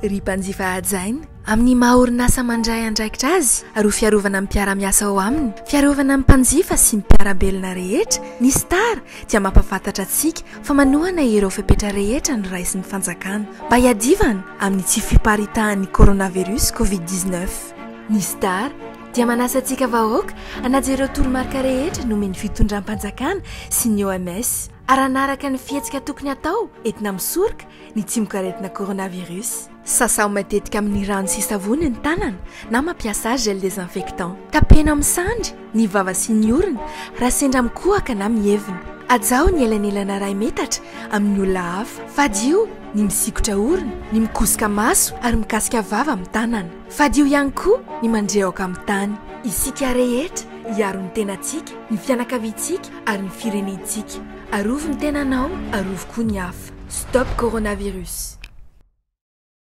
Ry mpanjifa hajaina, amin'ny maha orinasa mandray andraikitra azy ary ho fiarovana ny mpiara-miasa ao aminy, fiarovana ny mpanjifa sy ny mpiara-belona rehetra, ny Star dia mampahafantatra antsika fa manohana ireo fepetra rehetra noraisin'ny fanjakana mba hiadivana amin'ny tsy fiparitahan'ny coronavirus Covid 19. Ny Star dia manasa antsika vahoaka hanaja ireo toromarika rehetra nomen'ny fitondram-panjakana sy ny OMS ary hanaraka ny fihetsika tokony hatao entina misoroka ny tsimokaretina coronavirus. Sasao matetika amin'ny rano sy savony ny tanana na mampiasa gel désinfectant. Tapeno amin'ny sandry ny vava sy ny orona raha sendra mikohaka na mievina. Hajao ny elanelana iray metatra amin'ny olona hafa. Fadio ny misikotra orona, ny mikosoka maso ary mikasika vava amin'ny tanana. Fadio ihany koa ny mandrehoka amin'ny tany. Isika rehetra hiaro ny tenantsika, ny fianakaviantsika ary ny firenentsika. Arovy ny tenanao, arovy koa ny hafa. Stop coronavirus.